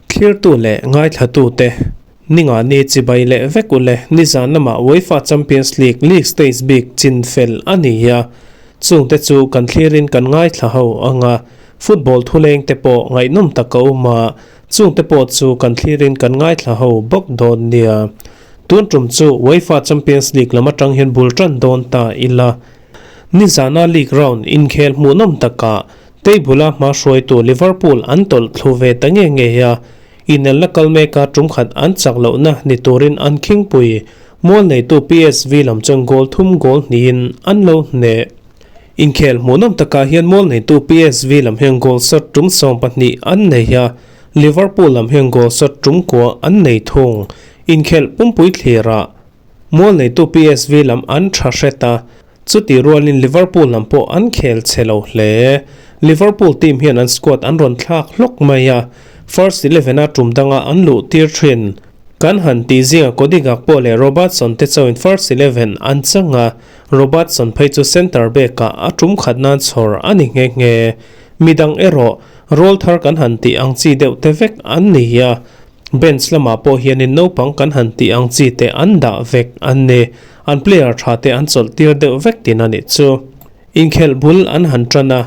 Thlirtu leh ngaithlatute ningani chibai leh vek u le nizan lamah UEFA Champions League league stage bik chin fel a ni a, chungte chu kan thlirin kan ngaithla ho ang a, football thuleng te pawh ngaihnawm tak a awm a, chungte pawh chu kan thlirin kan ngaithla ho bawk dawn nia. Tun tum chu UEFA Champions League lam atang hian bul tan dawn ta ila. Nizana league round inkhel hmuhnawm takah Table-a hma hruaitu Liverpool an tawlh thlu ve ta nge nge a, inelna kal meka tum khat an chak lohna ni turin an khingpui. Mual neitu PSV lam chuan goal thum goal hnihin an lo hneh. Inkhel hmuhnawm takah hian mual neitu PSV lam hian goal shot tum 12 an nei a, Liverpool lam hian goal shot tum kua an nei thung. Inkhel pumpui thlirah mual neitu PSV lam an tha hret a, Chutih rualin Liverpool lam pawh an khel chhe lo hle. Liverpool team hian an squad an rawn thlak hlawk mai a, first eleven-a tum danga an luh tir thin. Kan han tih zingah Cody Gakpo leh Robertson te chauhin first eleven an chang a, Robertson phei chu centre back-ah a tum khat nan chhawr a ni nghe nghe. Midang erawh role thar kan han tih ang chi deuh te vek an ni a, bench lamah pawh hianin naupang kan han tih ang chi te an dah vek an ni. An player tha te an chawlh tir deuh vek tin a nih chu. Inkhelh bul an han tan a,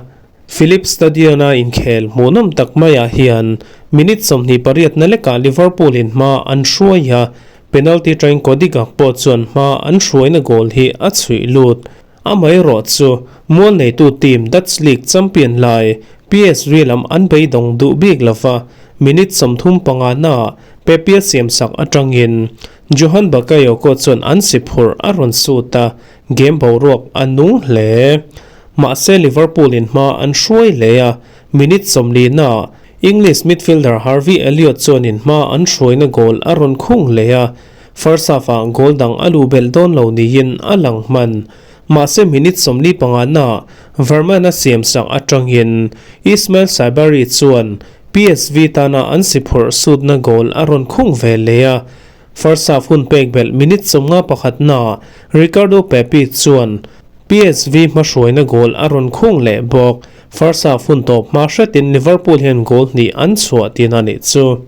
Philips Stadion-a inkhel hmuhnawm tak maiah hian minute 28 na lekah Liverpool in hma an hruai a, penalty trying Cody Gakpo chuan hma an hruaina goal hi a chhuih lut. Amaherawh chu mual neitu team Dutch League champion lai PSV lam an beidawng duh bik lova, minute 35 naah Pepe siamsak atangin Johan Bakayoko chuan an si phurh a rawn sut a, game boruak a nung hle. Mahse Liverpool in hma an hruai hle a, minute 40 naah English midfielder Harvey Elliott chuan in hma an hruaina goal a rawn khung hle a, first half-ah goal dang a luh belh dawn lo niin a lang hman. Mahse minute 45 naah Vermaelen a siamsak atangin Ismail Saibari chuan PSV tana an si phurh sutna goal a rawn khung ve leh a, first half hun pek belh minute 51 naah Ricardo Pepi chuan PSV hmahruaina goal a rawn khung leh bawk. First half hun tawp hma hretin Liverpool hian goal hnih an chhuah tin a nih chu.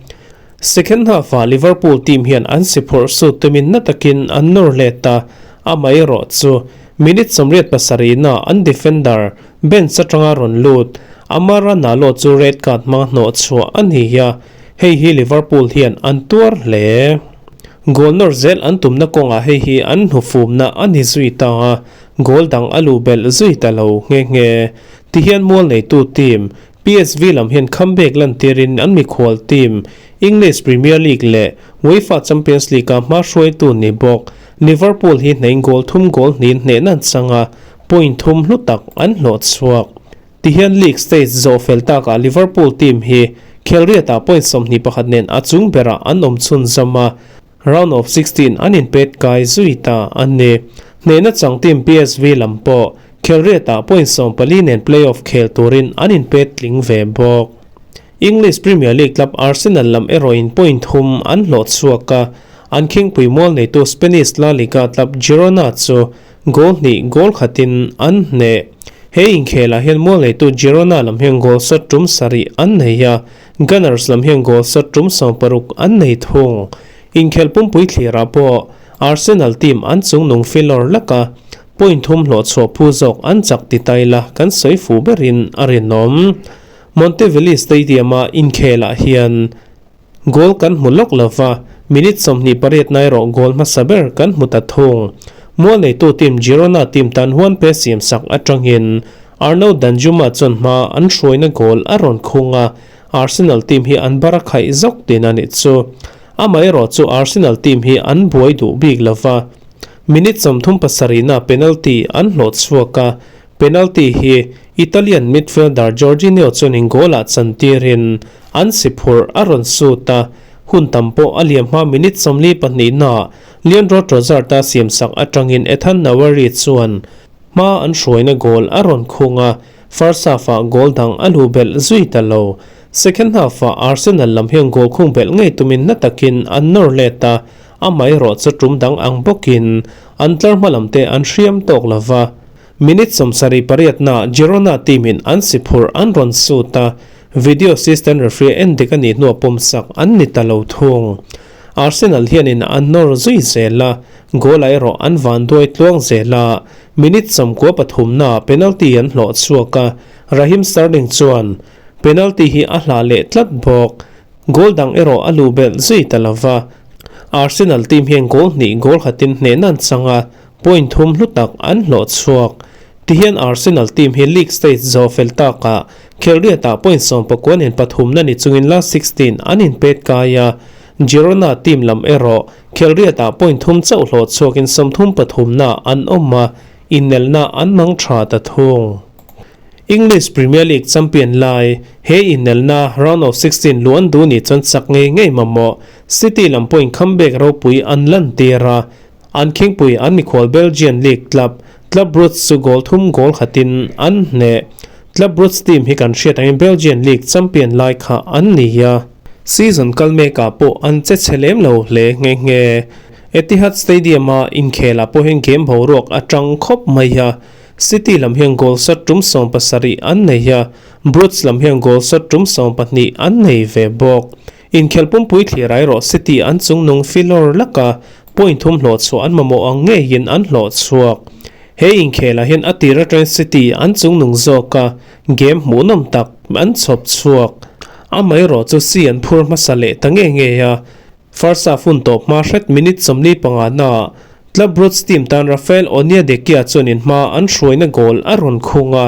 Second half-ah Liverpool team hian an si phurh sut tumin na takin an nawr let a, amaherawh chu minute 87 naah an defender Bench atanga rawn lut Amara Nalo chu red card hmanga hnawh chhuah a ni a, hei hi Liverpool hian an tuar hle. Goal nawr zel an tumna kawngah hei hi an hnufumna a ni zui ta a, goal dang a luh belh zui ta lo nghe nghe. Tihian mual neitu team PSV lam hian comeback lantirin an mikhual team English Premier League leh UEFA Champions League-a hma hruaitu ni bawk Liverpool hi hneiin goal thum goal hnih hnehna an chang a, point thum hlu tak an hlawh chhuak. Tihian league stage zawh fel takah Liverpool team hi khelriatah point 21 nen a chung berah an awm chhun zam a, round of 16 an inpet kai zui ta a ni. Hnehna chang team PSV lam pawh khelriatah point 14 nen playoff khel turin an inpet tling ve bawk. English Premier League club Arsenal lam erawhin point thum an hlawh chhuak a, an khingpui mual neitu Spanish La Liga club Girona chu Goal hnih goal khatin an hneh. He inkhelah hian mual neitu Girona lam hian goal shot tum sarih an nei a, Gunners lam hian goal shot tum 16 an nei thung. Inkhel pumpui thlirah pawh Arsenal team an chungnung filawr lak a, point thum hlawh chhuah phu zawk an chak ti tai la kan sawi fuh berin a rinawm. Montevideo Stadium-a inkhelah hian Goal kan hmu lawk lova, minute 28 na erawh goal hmasa ber kan hmu ta thung. Mual neitu team Girona team tan huan pe siam sak atangin Arnaud Danjuma chuan hma an hruaina goal a rawn khung a, Arsenal team hi an bar a khaih zawk tin a nih chu. Amaherawh chu Arsenal team hi an buai duh bik lova, minute 37 na penalty an hlawh chhuak a, Penalty hi Italian midfielder Jorginho chuanin goal-ah chantirin an si phurh a rawn sut a, hun tam pawh a liam hma minute 42 naah Leandro Trossard-a siamsak atangin Ethan Nwaneri chuan hma an hruaina goal a rawn khung a, first half-ah goal dang a luh belh zui ta lo. Second half-ah Arsenal lam hian goal khung belh ngei tumin na takin an nawr let a, amaherawh chu tum dang ang bawkin an tlar hma lamte an hriam tawk lova. Minute 78 naah Girona team-in an si phurh an rawn sut a, video assistant referee endik a nih hnuah pawmsak an ni ta lo thung. Arsenal hianin an nawr zui zel a, goal-ah erawh an vanduai tluang zel a, minute 93 naah penalty an hlawh chhuak a, Raheem Sterling chuan penalty hi a hlah leh tlat bawk. Goal dang erawh a luh belh zui ta lo va, Arsenal team hian goal hnih goal khatin hnehna an chang a, point thum hlu tak an hlawh chhuak. Tihian Arsenal team hi league stage zawh fel takah Khelriatah point 19 nen pathumna ni chungin last 16 an inpet kai a, Girona team lam erawh Khelriatah point thum chauh hlawh chhuakin 33na an awm a, inelna an mang tha ta thung. English Premier League champion lai, he inelna round of 16 luh an duh nih chuan chak ngei ngei mamawh City lam pawhin comeback ropui an lantir a, an khingpui an mikhual Belgian League club Club Brugge chu goal thum goal khatin an hneh. Club Brugge team hi kan hriat angin Belgian League champion lai kha an ni a. Season kal mekah pawh an che chhe lem lo hle nghe nghe. Etihad Stadium-a inkhelah pawh hian game boruak a tang khawp mai a. City lam hian goal shot tum 70 an nei a, Brugge lam hian goal shot tum 12 an nei ve bawk. Inkhelh pumpui thlir erawh City an chungnung filawr laka point thum hlawh chhuah an mamawh ang ngeiin an hlawh chhuak. He inkhelah hian a tir atangin City an chungnung zawk a, game hmuhnawm tak an chhawp chhuak. Amaherawh chu si an phur hmasa leh ta nge nge a, First half hun tawp hma hret minute 45 naah Club Brugge team tan Raphael Onyedika chuanin hma an hruaina goal a rawn khung a,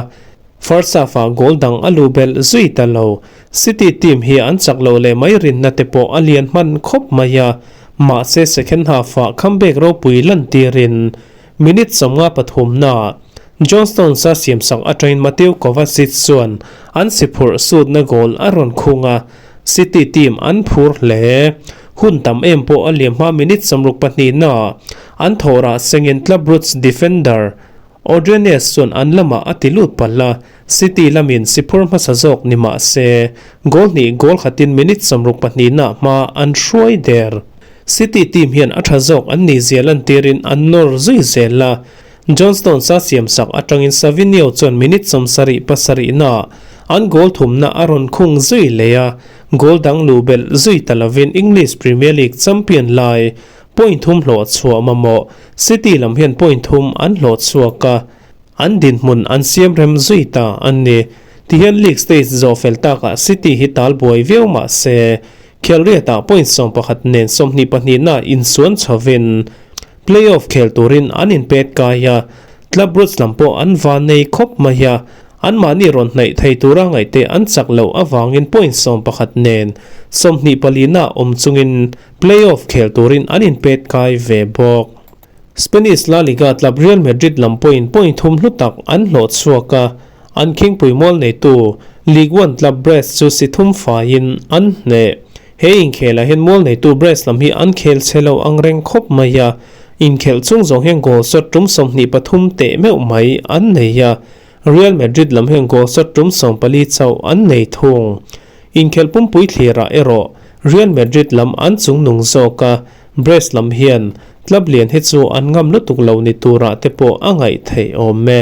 first half-ah goal dang a luh belh zui ta lo. City team hi an chak loh leh mai rinna te pawh a lian hman khawp mai a, mahse second half-ah comeback ropui lantirin minute 53 naah John Stones-a siamsak atangin Mateo Kovacic chuan an si phurh sutna goal a rawn khung a, City team an phur hle. Hun tam em pawh a liam hma minute 62 naah an thawhrah sengin Club Brugge defender Odrenes chuan an lamah a ti lut palh a, City lamin si phur hmasa zawk ni mah se goal hnih goal khatin minute 62 naah hma an hruai der. City team hian a tha zawk an nih zia lantirin an nawr zui zel a, John Stones-a siamsak atangin Savinho chuan minute 77 naah an goal thumna a rawn khung zui leh a, goal dang luh belh zui ta lovin English Premier League champion lai point thum hlawh chhuah mamawh City lam hian point thum an hlawh chhuak a, an dinhmun an siam rem zui ta a ni. Tihian league stage zawh fel takah City hi tal buai viau mah se, Khelriatah point 11 nen 22 naah insuan chhovin Play-off khel turin an inpet kai a, Club Brugge lam pawh an va nei khawp mai a, anmahni rawn hnaih thei tura ngaihte an chak loh avangin point 11 nen 24 naah awm chungin play-off khel turin an inpet kai ve bawk. Spanish La Liga club Real Madrid lam pawhin point thum hlu tak an hlawh chhuak a, an khingpui mual neitu Ligue 1 club Brest chu si thum faiin an hneh. He inkhelah hian mual neitu Brest lam hi an khel chhe lo ang reng khawp mai a, inkhelh chung zawng hian goal shot tum 23 teh meuh mai an nei a, Real Madrid lam hian goal shot tum 14 chauh an nei thung. Inkhelh pumpui thlirah erawh Real Madrid lam an chungnung zawk a, Brest lam hian club lian hi chu an ngam lutuk lo ni turah te pawh a ngaih theih awm e.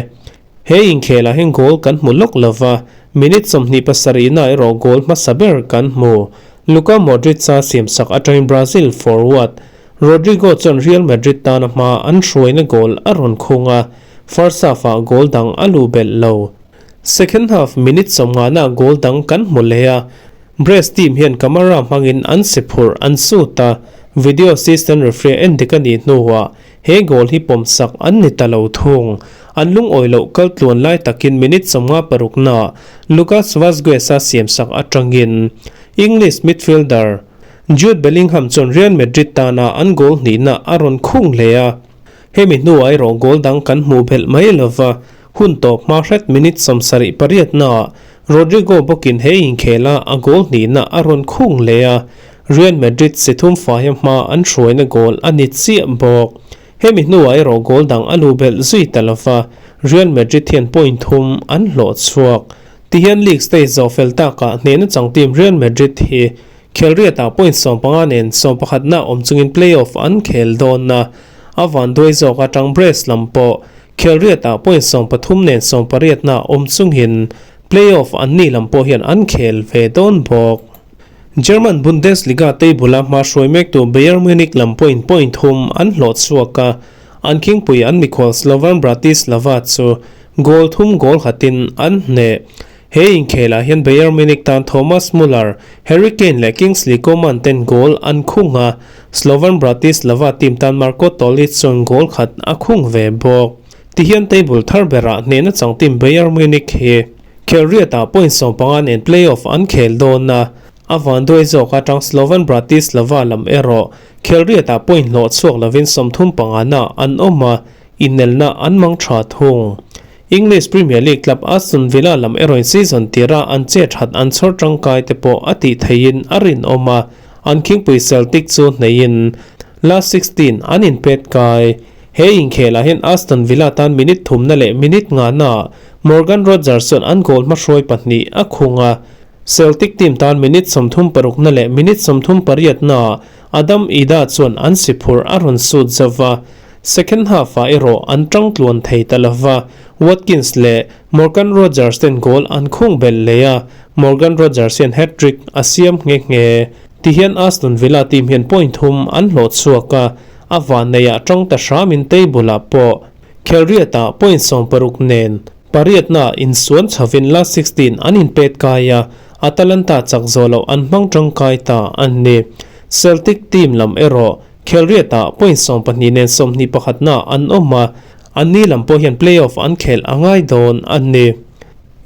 He inkhelah hian goal kan hmu lawk lova, minute 27 naah erawh goal hmasa ber kan hmu. Luka Modric-a siamsak atangin Brazil forward Rodrygo chuan Real Madrid tana hma an hruaina goal a rawn khung a, first half-ah goal dang a luh belh lo. Second half minute 50 naah goal dang kan hmu leh a, Brest team hian Kamara hmangin an si phurh an sut a, video assistant referee endik a nih hnuah He goal hi pawmsak an ni ta lo thung. An lungawi loh kal tluan lai takin minute 56 naah Lucas Vazquez-a siamsak atangin English midfielder Jude Bellingham chuan Real Madrid tana an goal hnihna a rawn khung hle a. Hemi hnuah erawh goal dang kan hmuh belh mai lova, hun tawp hma hret minute 78 naah Rodrygo bawkin he inkhela a goal hnihna a rawn khung hle a. Real Madrid si thum faia hma an hruaina goal a ni chiah bawk. Hemi hnuah erawh goal dang a luh belh zui ta lova, Real Madrid hian point thum an hlawh chhuak. Tihian league stage zawh fel takah hnehna chang team Real Madrid hi khelriatah point 15 nen 11 na awm chungin play-off an khel dawn a, a vanduai zawk atang Brest lam pawh. Khelriatah point 13 nen 18na awm chungin play-off an nih lam pawh hian an khel ve dawn bawk. German Bundesliga table-a hma hruai mektu Bayern Munich lam pawhin point thum an hlawh chhuak a, an khingpui an mikhual Slovan Bratislava chu goal thum goal khatin an hneh. He inkhelah hian Bayern Munich tan Thomas Muller, Harry Kane leh Kingsley Coman ten goal an khung a, Slovan Bratislava team tan Marko Tolic chuan goal khat a khung ve bawk. Tihian table thar berah hnehna chang team Bayern Munich hi khelriatah point 15 nen play-off an khel dawn a, a vanduai zawk atang Slovan Bratislava lam erawh khelriatah point hlawh chhuak lovin 35 na an awm a, inelna an mang tha thung. English Premier League club Aston Villa lam erawhin season tira an che that an chhawr tangkai te pawh a tih theihin a rinawm a, an khingpui Celtic chu hneihin last 16 an inpet kai. He inkhelah hian Aston Villa tan minute thumna leh minute ngana Morgan Rogers chuan an goal hmahruai pahnih a khung a, Celtic team tan minute 36 na leh minute 38 na Adam Idah chuan an siphur a rawn sut zova. Second half ah erawh an tang tluan thei ta lova, Watkins leh Morgan Rogers ten goal an khung bel leh a, Morgan Rogers hian hat-trick a siam nghe nghe. Tihian Aston Villa team hian point thum an hlawh chhuak a, a van neiah tang ta hramin table ah pawh khelriatah point 16 nen pariatna insuan chhovin last 16 an inpet kai a, Atalanta chak zawh loh an hmang tangkai ta an ni. Celtic team lam erawh khelriatah point 12 nen 21 na an awm a, an ni lam pawh hian playoff an khel a ngai dawn an ni.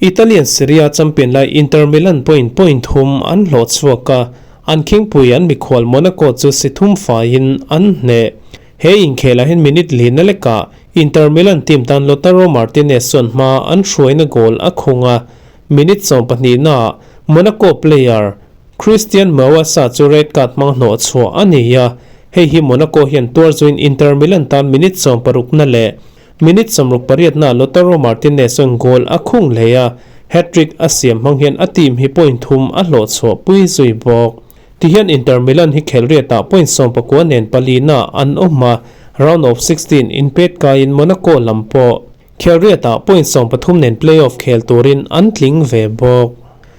Italian Serie A champion lai Inter Milan point point thum an hlawh chhuak a, an khingpui an mikhual Monaco chu si thum faiin an hneh. He inkhelah hian minute lina lekah Inter Milan team tan Lautaro Martinez chuan hma an hruaina goal a khung a, minute 12 na Monaco player Christian Mawasa chu red card hmang hnawh chhuah a ni a, hei hi Monaco hian tuar zuin Inter Milan tan minute 60 na leh minute 68 na Lautaro Martinez chuan goal a khung leh a, hat-trick a siam hmang hian a team hi point thum a hlawh chhuah pui zui bawk. Tihian Inter Milan hi khelriatah point 19 nen pali na an awm a, round of 16 inpet kaiin Monaco lam pawh khelriatah point 13 nen playoff khel turin an tling ve bawk.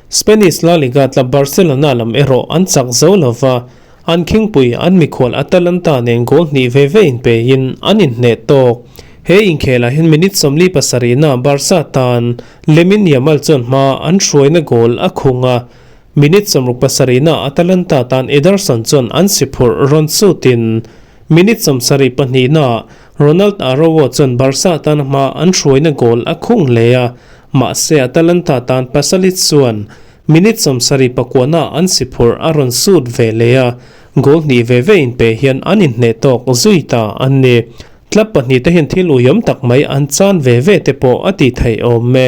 Spanish La Liga club Barcelona lam erawh an chak zo lova, an khingpui an mikhual Atalanta nen goal hnih ve ve in pein an inhneh tawk. He inkhelah hian minute 47 na Barca tan Lamine Yamal chuan hma an hruaina goal a khung a, minute 67 na Atalanta tan Ederson chuan an siphurh rawn sutin minute 72 na Ronald Araujo chuan Barca tan hma an hruaina goal a khung leh a, mahse Atalanta tan Pasalic chuan minute 79 na an siphurh a rawn sut ve leh a, goal hnih ve ve in pe hian an inhneh tawk zui ta an ni. Club pahnih te hian thil uiawm tak mai an chan ve ve te pawh a ti thei awm me.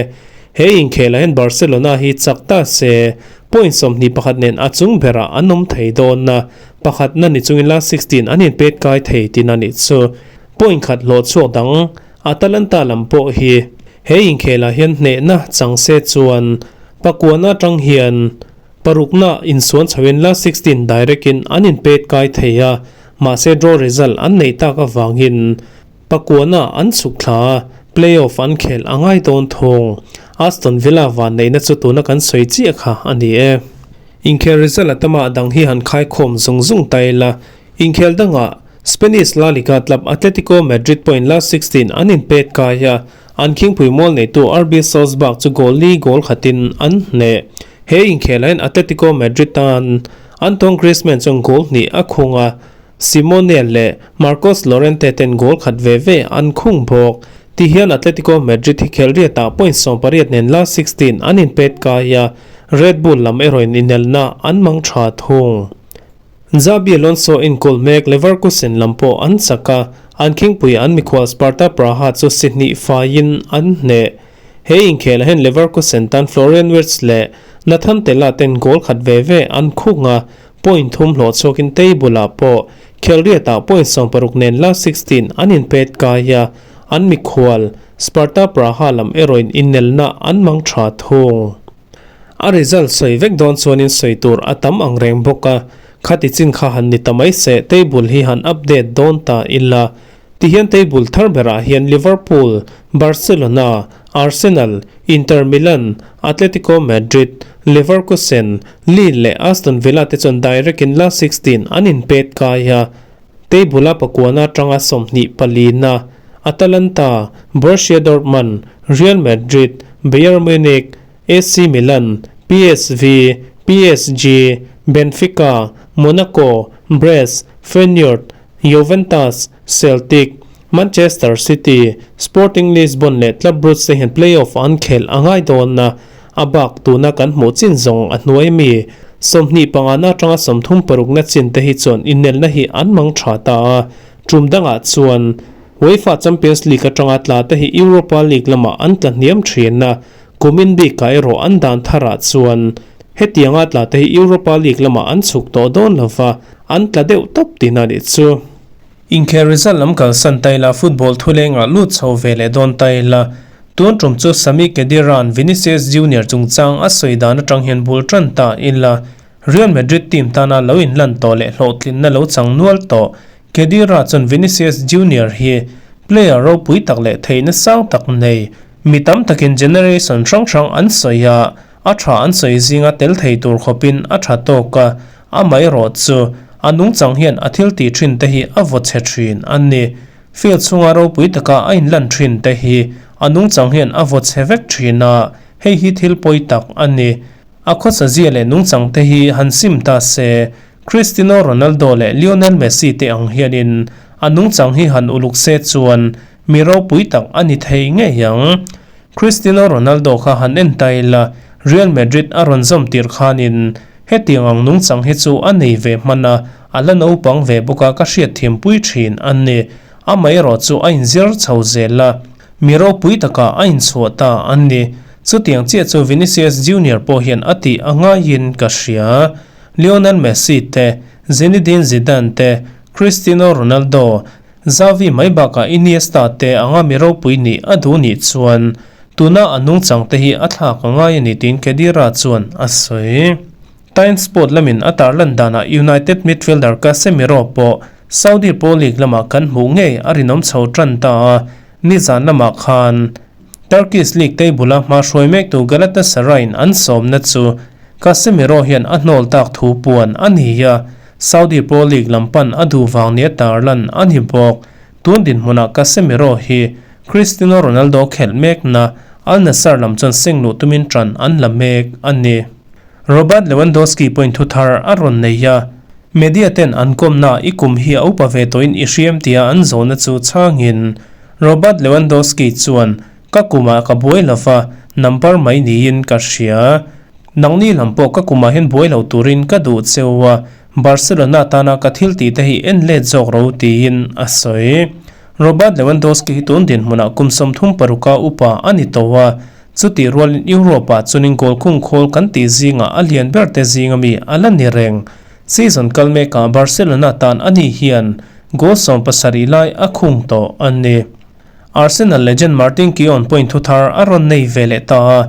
He inkhelah hian Barcelona hi chak ta se point 21 nen a chung berah an awm thei dawn na, pakhat na ni chungin last 16 an inpet kai thei tin a nih chu. Point khat hlawh chhuak dang Atalanta lam pawh hi he inkhelah hian hnehna chang se chuan pakuana atang hian parukna insuan chhoin last 16 direct in an inpet kai thei a, mahse draw result an nei tak awangin pakuana an chhuk thla playoff an khel a ngai dawn thung. Aston Villa van neihna chu tuna kan sawi chiah kha a ni e. Inkhel result atama dang hi han khai khawm zung zung taila. Inkhel danga Spanish La Liga club Atletico Madrid point last 16 an inpet kai a, an khingpui mual neitu RB Salzburg chu goal li goal khatin an hneh. He inkhelah hian Atletico Madrid tan Antoine Griezmann chuan goal hnih a khung a, Simone leh Marcos Llorente ten goal khat ve ve an khung bawk. Tihian Atletico Madrid hi khelriatah point 18 nen last 16 an inpet kai a, Red Bull lam erawhin inelna an mang tha thung. Xabi Alonso inkul mek Leverkusen lam pawh an chak a, an khingpui an mikhual Sparta Praha chu si hnih faiin an hneh. He inkhelah hian Leverkusen tan Florian Wirtz leh Nathan Tella ten goal khat ve ve an khung a, point thum hlawh chhuakin table ah pawh khelriatah point 16 nen last 16 an inpet kai a, an mikhual Sparta Praha lam erawhin inelna an mang tha thung. A result sawi vek dawn chuanin sawi tur a tam ang reng bawk a, khati chin kha han ni ta mai se table hi han update dawn ta ila. Tihian table thar berah hian Liverpool, Barcelona, Arsenal, Inter Milan, Atletico Madrid, Leverkusen, Lille leh Aston Villa te chuan direct in last 16 an inpet kai a. Table a pakuana atanga 24na Atalanta, Borussia Dortmund, Real Madrid, Bayern Munich, AC Milan, PSV, PSG, Benfica, Monaco, Brest, Feyenoord, Juventus, Celtic, Manchester City, Sporting Lisbon leh Club Brugge te hian play-off an khelh a ngai dawn a, a bak tuna kan hmuh chin zawng a hnuai mi. 25 na atanga 36 na chin te hi chuan inelna hi an mang tha ta a, tum dangah chuan UEFA Champions League atanga tla te hi Europa League lamah an tla hniam thin a, kumin bikah erawh an dan tharah chuan hetianga tla te hi Europa League lamah an chhuk tawh dawn lova, an tla deuh tawp tihna a nih chu. Inkhel result lam kalsan ta ila football thulengah lut chho ve leh dawn ta ila, tun tum chu Sami Khedira'n Vinicius Junior chungchang a sawi dan atang hian bul tan ta ila, Real Madrid team tana lo inlan tawh leh hlawhtlinna lo chang nual tawh Khedira chuan Vinicius Junior hi player ropui tak leh theihna sang tak nei mi tam takin generation hrang hrang an sawi a, a tha an sawi zinga tel thei tur khawpin a tha tawk a, amaherawh chu a nungchang hian a thil tih thin te hi a vaw chhe thin a ni. Field chhunga ropui taka a inlan thin te hi a nungchang hian a vaw chhe vek thin a, hei hi thil pawi tak a ni. A khawsa zia leh nungchang te hi han sim ta se, Cristiano Ronaldo leh Lionel Messi te ang hianin a nungchang hi han uluk se chuan mi ropui tak a ni thei ngei ang. Cristiano Ronaldo kha han en ta ila, Real Madrid a rawn zawm tir khanin hetiang ang nungchang hi chu a nei ve hman a, a la naupang ve bawk a ka hriatthiampui thin a ni. Amaherawh chu a inzir chho zel a. Mi ropui takah a inchhuah ta a ni. Chutiang chiah chu Vinicius Junior pawh hian a tih a ngaiin ka hria. Lionel Messi te, Zinedine Zidane te, Cristiano Ronaldo, Xavi mai bakah Iniesta te anga mi ropui nih a duh nih chuan tuna a nungchang te hi a thlak a ngai a ni tiin Khedira chuan a sawi. Time Sport lamin a tarlan danah United midfielder Casemiro pawh Saudi Pro League lamah kan hmuh ngei a rinawm chho tan ta a, nizan lamah khan Turkish League table a hma hruai mektu Galatasaray-in an sawmna chu Casemiro hian a hnawl tak thu puan a ni a, Saudi Pro League lam pan a duh vang nia tarlan a ni bawk. Tun dinhmunah Casemiro hi Cristiano Ronaldo khelh mekna Al Nassr lam chuan seng luh tumin tan an la mek a ni. Robert Lewandowski pawhin thu thar a rawn nei a, media ten an kawmna i kum hi a upa ve tawhin i hriam tia an zawhna chu chhangin Robert Lewandowski chuan ka kumah ka buai lova, number mai niin ka hria. Nangni lam pawh ka kumah hian buai lo turin ka duh cheu a, Barcelona tana ka thil tih te hi en let zawk ro tiin a sawi. Robert Lewandowski hi tun dinhmunah kum 36 a upa a ni tawh a, Chutih rualin Europe-ah chuanin goal khung khawl kan tih zingah a lian ber te zinga mi a la ni reng. Season kal mekah Barcelona tan ani hian goal 17 lai a khung tawh a ni. Arsenal legend Martin Keown pawhin thu thar a rawn nei ve leh ta a,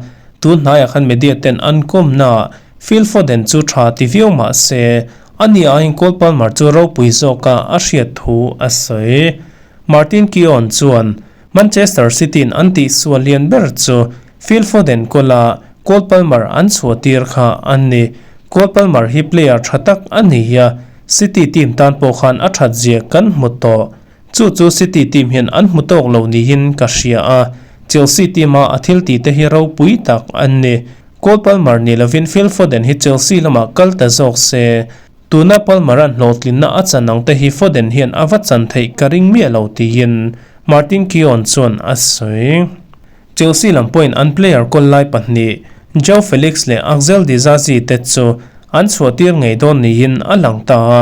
tun hnaiah khan media ten an kawmnaah Phil Foden chu tha ti viau mah se, ani aiin Cole Palmer chu ropui zawka a hriat thu a sawi. Martin Keown chuan Manchester City-in an tihsual lian ber chu Phil Foden kawla Cole Palmer an chhuah tir kha a ni. Cole Palmer hi player tha tak a ni a, City team tan pawh khan a that zia kan hmu tawh. Chu chu City team hian an hmu tawk lo niin ka hria a, Chelsea team-a a thil tih te hi ropui tak a ni. Cole Palmer ni lovin Phil Foden hi Chelsea lamah kal ta zawk se. Tuna Palmer-a'n hlawhtlinna a chan ang te hi Foden hian a va chan theih ka ring miah lo tiin Martin Keown chuan a sawi. Chelsea lam pawhin an player kawl lai pahnih Joao Felix leh Axel Disasi te chu an chhuahtir ngei dawn niin a lang ta a,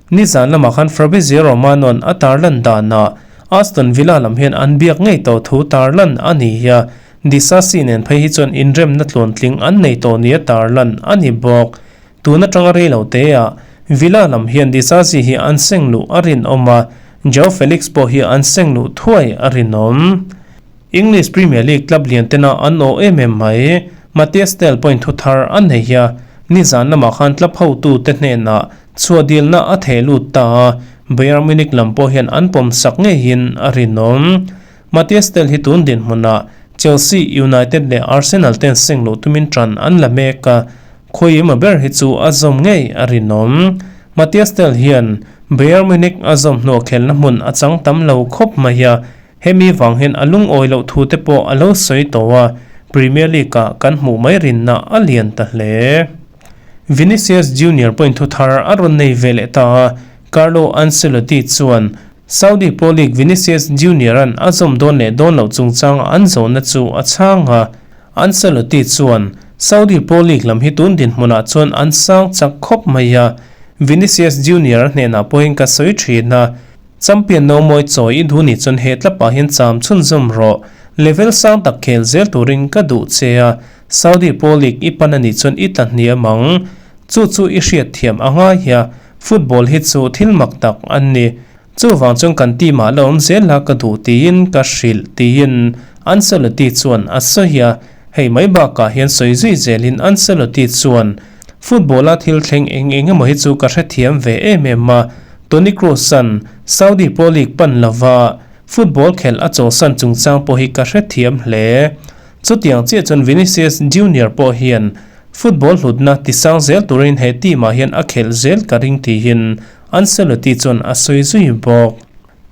nizan lamah khan Fabrizio Romano-a'n a tarlan danah Aston Villa lam hian an biak ngei tawh thu tarlan a ni a, Disasi nen phei hi chuan inremna tluantling an nei tawh nia tarlan a ni bawk. Tun atanga rei lo te ah Villa lam hian Disasi hi an seng luh a rinawm a, Joao Felix pawh hi an seng luh thuai a rinawm. English Premier League club lian tena an aw em em mai. Matthias Tel pawhin thu thar a nei a, nizan lamah khan club hotu te hnenah chhuah dilna a theh lut ta a, Bayern Munich lam pawh hian an pawm sak ngeiin a rinawm. Matthias Tel hi tun dinhmunah Chelsea, United leh Arsenal ten seng luh tumin tan an la mek a, khawiima ber hi chu a zawm ngei a rinawm. Matthias Tel hian Bayern Munich a zawm hnuah khelna hmun a chang tam lo khawp mai a, hemi vang hian a lungawi loh thu te pawh a lo sawi tawh a, Premier League-ah kan hmuh mai rinna a lian ta hle. Vinicius Junior pawhin thu thar a rawn nei ve leh ta a, Carlo Ancelotti chuan Saudi Pro League Vinicius Junior-a'n a zawm dawn leh dawn loh chungchanga an zawhna chu a chhang a, Ancelotti chuan Saudi Pro League lam hi tun dinhmunah chuan an sang chak khawp mai a, Vinicius Junior-a hnenah pawhin ka sawi thin a, Champion no mawi chawi i duh nih chuan he tlapah hian cham chhunzawm rawh, level sang tak khel zel turin ka duh che a, Saudi Pro League i pan a nih chuan i tla hniam ang. Chu chu i hriat thiam a ngai a, football hi chu thil mak tak an ni. Chuvang chuan kan team ah la awm zel la ka duh tiin ka hrilh tiin Ancelotti chuan a sawi a, hei mai bakah hian sawi zui zelin Ancelotti chuan Football a thil thleng eng eng emaw hi chu ka hrethiam ve em em a, Toni Kroos-a'n Saudi Pro League pan lova football khelh a chawlhsan chungchang pawh hi ka hrethiam hle. Chutiang chiah chuan Vinicius Junior pawh hian Football hlutna tisang zel turin he team ah hian a khelh zel ka ring tihin Ancelotti chuan a sawi zui bawk.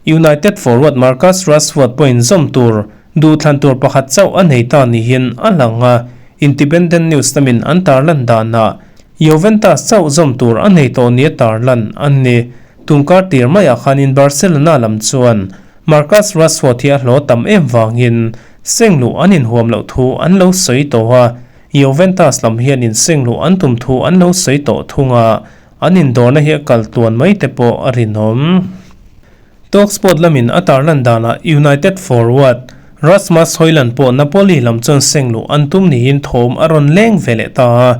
United forward Marcus Rashford pawhin zawm tur duhthlan tur pakhat chauh a nei ta niin a lang a, Independent News lamin an tarlan danah Juventus chauh zawm tur a nei tawh nia tarlan an ni. Tunkar tir maiah khanin Barcelona lam chuan Marcus Rashford hi a hlaw tam em vangin seng luh an inhuam loh thu an lo sawi tawh a, Juventus lam hian inseng luh an tum thu an lo sawi tawh thung a, an indawrna hi a kal tluan mai te pawh a rinawm. Talksport lamin a tarlan danah United forward Rasmus Hojlund pawh Napoli lam chuan seng luh an tum niin thawm a rawn leng ve leh ta a,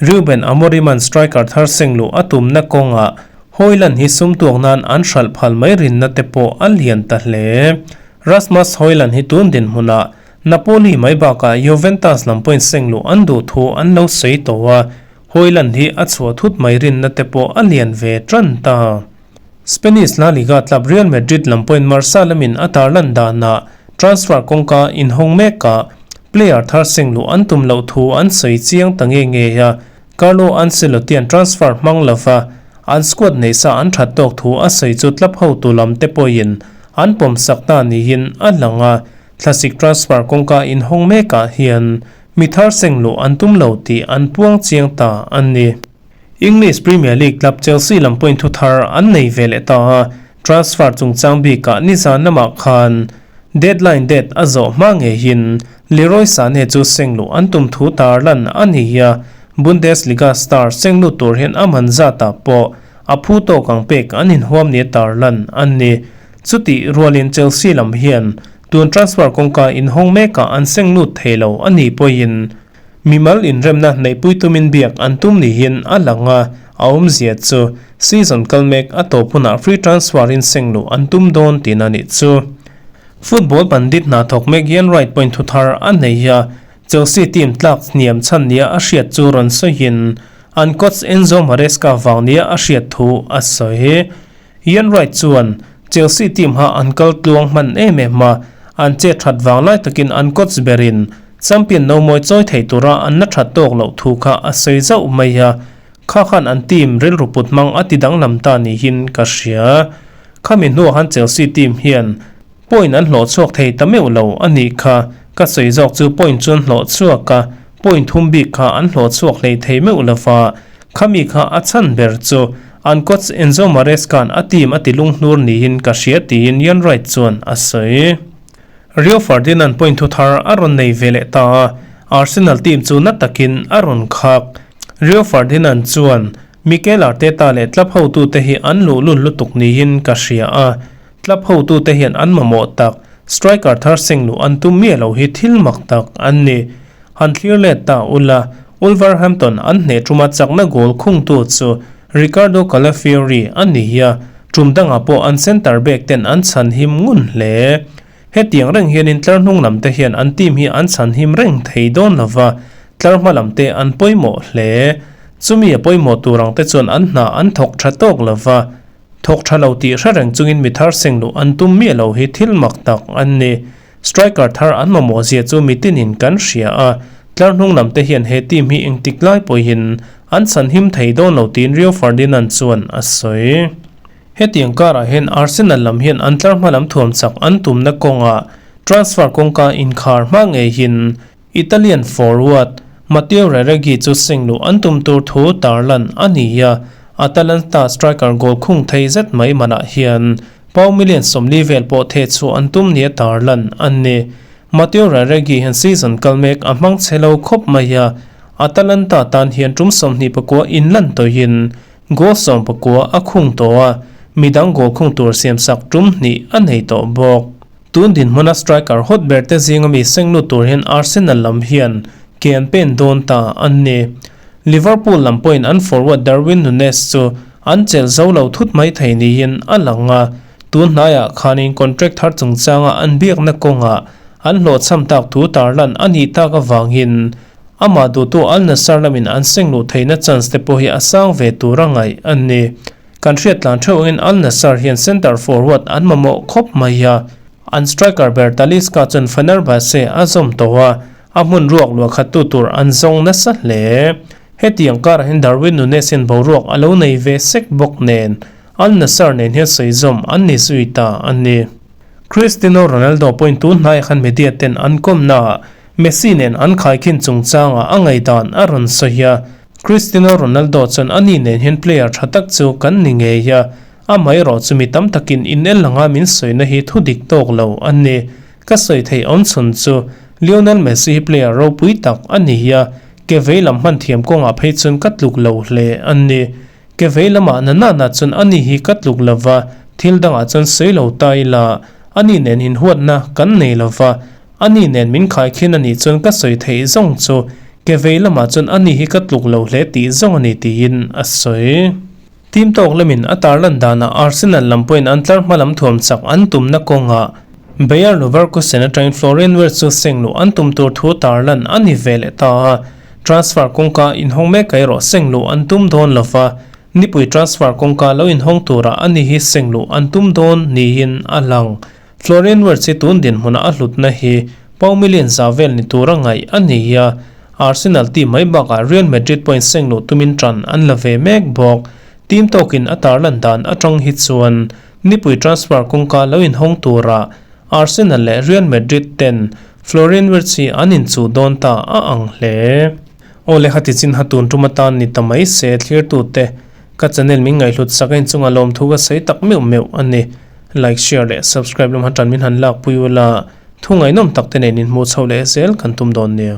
Ruben Amorim-a'n striker thar seng luh a tumna kawngah Hojlund hi sum tuak nan an hralh phal mai rinna te pawh a lian ta hle. Rasmus Hojlund hi tun dinhmunah Napoli mai bakah Juventus lam pawhin seng luh an duh thu an lo sawi tawh a, Hojlund hi a chhuah thut mai rinna te pawh a lian ve tan ta. Spanish La Liga club Real Madrid lam pawhin Marca lamin a tarlan danah transfer kawngka inhawng mekah player thar seng luh an tum loh thu an sawi chiang ta nge nge a, Carlo Ancelotti-a'n transfer hmang lova an squad neihsa an that tawk thu a sawi chu club hotu lam te pawhin an pawmsak ta niin a lang a. Thlasik transfer kawngka inhawng mekah hian mi thar seng luh an tum lo tih an puang chiang ta a ni. English Premier League club Chelsea lam pawhin thu thar an nei ve leh ta a, transfer chungchang bikah nizan lamah khan deadline date a zawh hma ngeiin Leroy Sane chu seng luh an tum thu tarlan a ni a, Bundesliga star seng lut tur hian a man zatah pawh a phu tawk ang pek an inhuam nia tarlan a ni. Chutih rualin Chelsea lam hian tun transfer kawngka inhawng mekah an seng lut thei lo a nih pawhin mimal inremna neihpui tumin biak an tum niin a lang a, a awmzia chu season kal mek a tawp hunah free transfer in seng luh an tum dawn tihna nih chu. Football pandit hna thawk mek Ian Wright pawhin thu thar a nei a, Chelsea team tlak hniam chhan nia a hriat chu rawn sawiin an coach Enzo Maresca vang nia a hriat thu a sawi. Ian Wright chuan Chelsea team ha an kal tluang hman em em a, an chet that vang lai takin an coach berin champion no mawi chawi thei tura an la that tawk loh thu kha a sawi zauh mai a, kha khan an team rilru put hmang a ti danglam ta niin ka hria. Khami hnuah han Chelsea team hian point an hlawh chhuak thei ta meuh lo a nih kha, ka sawi zawk chu point chu an hlawh chhuak a, point thum bik kha an hlawh chhuak hlei thei meuh lova, Khami kha a chhan ber chu an coach Enzo Maresca-a'n a team a ti lunghnur niin ka hria tiin Ian Wright chuan a sawi. Rio Ferdinand point thu thar a rawn nei ve leh ta a, Arsenal team chu na takin a rawn khak. Rio Ferdinand chuan Mikel Arteta leh club hotute hi an luhlul lutuk niin ka hria a, club hotute hian an mamawh tak striker thar seng luh an tum miah lo hi thil mak tak an ni. Han thlir let ta ula, Wolverhampton an hneh ṭuma chakna goal khungtu chu Riccardo Calafiori a ni a, ṭum dangah pawh an centre back ten an chhan him ngun hle. Hetiang reng hianin tlar hnung lam te hian an team hi an chhan him reng thei dawn lova, tlar hma lam te an pawimawh hle. Chumi a pawimawh tur ang te chuan an hna an thawk ṭha tawk lova. Thawk tha lo tih hre reng chungin mi thar seng luh an tum miah lo hi thil mak tak an ni. Striker thar an mamawh zia chu mitinin kan hria a, tlar hnung lam te hian he team hi engtik lai pawhin an chhan him thei dawn lo tiin Rio Ferdinand chuan a sawi. Hetiang karah hian Arsenal lam hian an tlar hma lam thuam chak an tumna kawngah transfer kawngka inkhar hma ngeihin Italian forward Matteo Retegui chu seng luh an tum tur thu tarlan a ni a, Atalanta striker goal khung thei zet mai manah hian pau million 40 vel pawh theh chhuah an tum nia tarlan a ni. Matteo Retegui hian season kal mek a hmang chhe lo khawp mai a, Atalanta tan hian tum 29 inlan tawhin goal 19 a khung tawh a, midang goal khung tur siamsak tum hnih a nei tawh bawk. Tun dinhmuna striker hot ber te zinga mi seng lut tur hian Arsenal lam hian ke an pen dawn ta an ni. Liverpool lam pawhin an forward Darwin Nunez chu an chelh zo lo thut mai thei niin a lang a, tun hnaiah khanin contract thar chungchanga an biakna kawngah an hlawhchham tak thu tarlan a nih tak avangin amah duhtu Al Nassr lamin an seng luh theihna chance te pawh hi a sang ve tur a ngaih a ni. Kan hriat tlan theuh angin Al Nassr hian centre forward an mamawh khawp mai a, an striker ber Talisca chuan Fenerbahce a zawm tawh a, a hmun ruak luah khattu tur an zawng nasa hle. Hetiang karah hian Darwin Nunez hian boruak a lo nei ve sek bawk nen Al Nassr nen hian sawi zawm an ni zui ta a ni. Cristiano Ronaldo pawhin tun hnaiah khan media ten an kawmnaah Messi nen an khaikhin chungchangah a ngaihdan a rawn sawi a, Cristiano Ronaldo chuan ani nen hian player tha tak chu kan ni ngei a, amaherawh chu mi tam takin inel anga min sawina hi thu dik tawk lo a ni. Ka sawi theih awm chhun chu Lionel Messi hi player ropui tak a ni a, ke vei lam hman thiam kawngah phei chuan ka tluk lo hle a ni. Ke vei lamah na nana chuan ani hi ka tluk lo va, thil dangah chuan sawi lo ta ila, ani nen inhuatna kan nei lo va, Ani nen min khaikhin a nih chuan ka sawi theih zawng chu ke vei lamah chuan ani hi ka tluk lo hle tih zawng a ni tiin a sawi. Team tawk lamin a tarlan danah Arsenal lam pawhin an tlar hma lam thuam chak an tumna kawngah Bayer Leverkusen atangin Florian Wirtz chu seng luh an tum tur thu tarlan a ni ve leh ta a, transfer kawngka inhawng mek erawh seng luh an tum dawn lova, nipui transfer kawngka lo inhawng turah ani hi seng luh an tum dawn niin a lang. Florian Wirtz hi tun dinhmunah a hlutna hi pau million za vel ni tura ngaih a ni a, Arsenal team mai bakah Real Madrid pawhin seng luh tumin tan an la ve mek bawk. Team tawkin a tarlan dan atang hi chuan nipui transfer kawngka lo inhawng tura Arsenal leh Real Madrid ten Florian Wirtz hi an inchuh dawn ta a ang hle. Aw le hati chin ha tun tum atan ni ta mai se thlirtute ka channel min ngaihhlut sak a inchunga lawmthu ka sawi tak meuh meuh a ni. Like, share leh subscribe lam han tan min han lak pui ula, thu ngaihnawm tak te nen inhmuh chho leh zel kan tum dawn nia.